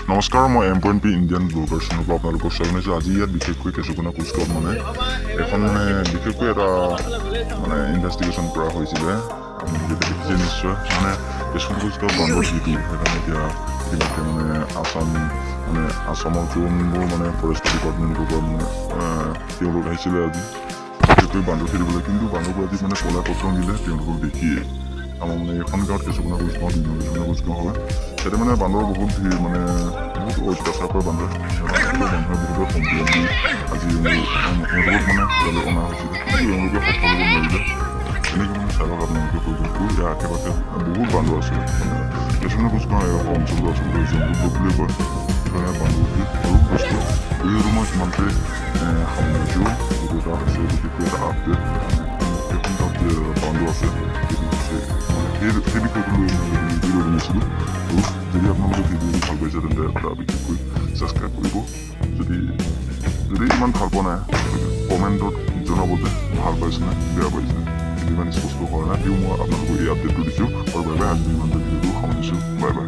নমস্কাৰ, মই M point P Indian blogger চেনেলৰ পৰা আপোনালোকক স্বাগত জনাইছোঁ। আজি ইয়াত বিশেষকৈ কেঁচুকোনা কোচগাঁৱত মানে এখন মানে বিশেষকৈ এটা মানে ইনভেষ্টিগেশ্যন কৰা হৈছিলে। আপোনালোকে এতিয়া দেখিছে নিশ্চয়, মানে কেঁচুকোনা কোচগাঁৱত বান্দৰ যিটো, সেইকাৰণে এতিয়া ইতিমধ্যে মানে আছাম মানে আছামৰ যোনবোৰ মানে ফৰেষ্ট ডিপাৰ্টমেণ্টৰ পৰা মানে তেওঁলোক আহিছিলে আজি বিশেষকৈ বান্দৰ খেদিবলৈ। কিন্তু বান্দৰবোৰ আজি মানে পলাই পত্ৰং দিলে তেওঁলোকক দেখিয়ে। আমাৰ মানে এইখন গাঁৱত, কেঁচুকোনা কোচগাঁও, 2 নং কেঁচুকোনা কোচগাঁও হয়। ইয়াতে মানে বান্দৰৰ বহুত ভিৰ, মানে বহুত অত্যাচাৰ কৰে বান্দৰে। মানুহে বহুতে কমপ্লেইন দি আজি এওঁলোকক মানে ইয়ালৈ অনা হৈছিলে, কিন্তু এওঁলোকে সফল হ'ব নোৱাৰিলে। তেনেকৈ মানে চাওক আপোনালোকে পৰিৱেশটো। ইয়াৰ আশে পাশে বহুত বান্দৰ আছে। মানে কেঁচুকোনা কোচগাঁও এই অঞ্চলটো আচলতে জংঘল বুলিয়ে কয়। সেইকাৰণে বান্দৰ ভিৰ আৰু বস্তু ভিডিঅ'টো মই ইমানতে সামৰিছোঁ। এইটো এটা হৈছে বিশেষকৈ এটা আপডেট, এইখন গাঁৱত যে বান্দৰ আছে, সেইটো হৈছে মানে সেই বিষয়টো লৈ মই ভিডিঅ' বনাইছিলোঁ। আৰু যদি আপোনালোকে ভিডিঅ'টো ভাল পাইছে, তেন্তে এটা বিশেষকৈ ছাবস্ক্ৰাইব কৰিব। যদি ইমান ভাল পোৱা নাই, কমেণ্টত জনাব যে ভাল পাইছে নে বেয়া পাইছে। কিন্তু ইমান স্পষ্ট হোৱা নাই, তেওঁ মই আপোনালোকক এই আপডেটটো দিছোঁ। আৰু বাই বাই, আজি ইমানতে ভিডিঅ'টো সামৰিছোঁ। Bye bye.